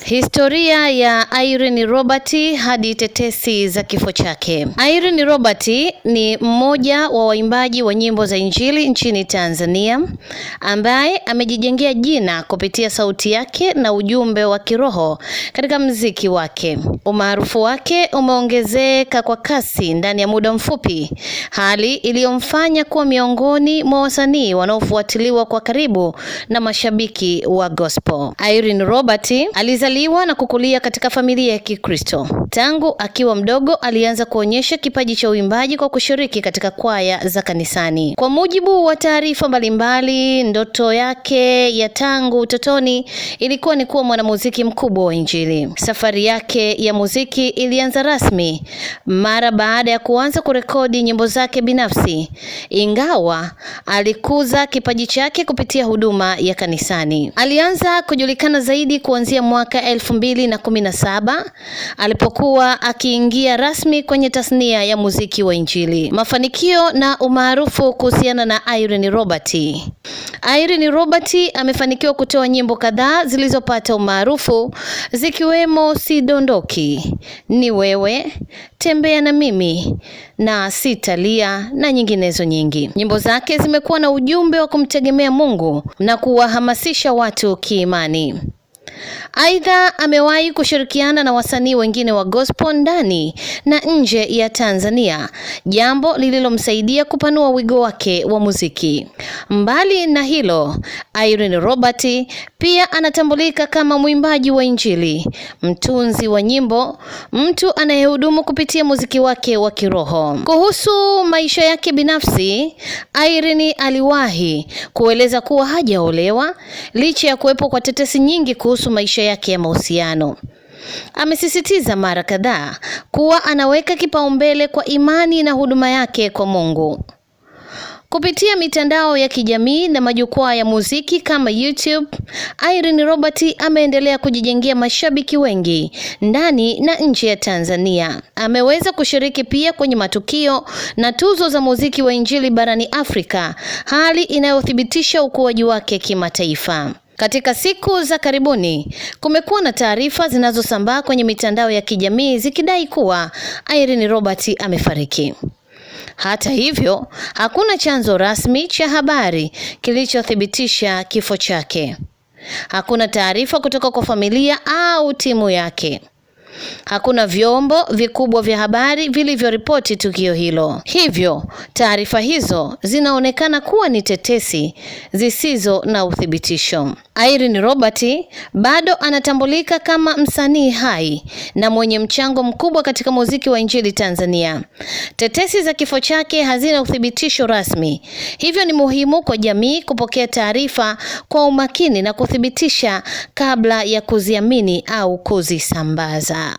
Historia ya Irene Robert hadi tetesi za kifo chake. Irene Robert ni mmoja wa waimbaji wa nyimbo za Injili nchini Tanzania ambaye amejijengea jina kupitia sauti yake na ujumbe wa kiroho katika mziki wake. Umaarufu wake umeongezeka kwa kasi ndani ya muda mfupi, hali iliyomfanya kuwa miongoni mwa wasanii wanaofuatiliwa kwa karibu na mashabiki wa gospel. Irene Robert alizaliwa na kukulia katika familia ya Kikristo. Tangu akiwa mdogo alianza kuonyesha kipaji cha uimbaji kwa kushiriki katika kwaya za kanisani. Kwa mujibu wa taarifa mbalimbali, ndoto yake ya tangu utotoni ilikuwa ni kuwa mwanamuziki mkubwa wa Injili. Safari yake ya muziki ilianza rasmi mara baada ya kuanza kurekodi nyimbo zake binafsi, ingawa alikuza kipaji chake kupitia huduma ya kanisani. Alianza kujulikana zaidi kuanzia mwaka 2017 alipokuwa akiingia rasmi kwenye tasnia ya muziki wa Injili. Mafanikio na umaarufu kuhusiana na Irene Robert. Irene Robert amefanikiwa kutoa nyimbo kadhaa zilizopata umaarufu zikiwemo Sidondoki, Ni Wewe, Tembea na Mimi na Sitalia na nyinginezo nyingi. Nyimbo zake zimekuwa na ujumbe wa kumtegemea Mungu na kuwahamasisha watu kiimani. Aidha, amewahi kushirikiana na wasanii wengine wa gospel ndani na nje ya Tanzania, jambo lililomsaidia kupanua wigo wake wa muziki. Mbali na hilo, Irene Robert pia anatambulika kama mwimbaji wa Injili, mtunzi wa nyimbo, mtu anayehudumu kupitia muziki wake wa kiroho. Kuhusu maisha yake binafsi, Irene aliwahi kueleza kuwa hajaolewa licha ya kuwepo kwa tetesi nyingi kuhusu maisha yake ya mahusiano. Amesisitiza mara kadhaa kuwa anaweka kipaumbele kwa imani na huduma yake kwa Mungu. Kupitia mitandao ya kijamii na majukwaa ya muziki kama YouTube, Irene Robert ameendelea kujijengea mashabiki wengi ndani na nje ya Tanzania. Ameweza kushiriki pia kwenye matukio na tuzo za muziki wa Injili barani Afrika, hali inayothibitisha ukuaji wake kimataifa. Katika siku za karibuni, kumekuwa na taarifa zinazosambaa kwenye mitandao ya kijamii zikidai kuwa Irene Robert amefariki. Hata hivyo, hakuna chanzo rasmi cha habari kilichothibitisha kifo chake. Hakuna taarifa kutoka kwa familia au timu yake. Hakuna vyombo vikubwa vya habari vilivyoripoti tukio hilo. Hivyo, taarifa hizo zinaonekana kuwa ni tetesi zisizo na uthibitisho. Irene Robert bado anatambulika kama msanii hai na mwenye mchango mkubwa katika muziki wa Injili Tanzania. Tetesi za kifo chake hazina uthibitisho rasmi. Hivyo ni muhimu kwa jamii kupokea taarifa kwa umakini na kuthibitisha kabla ya kuziamini au kuzisambaza.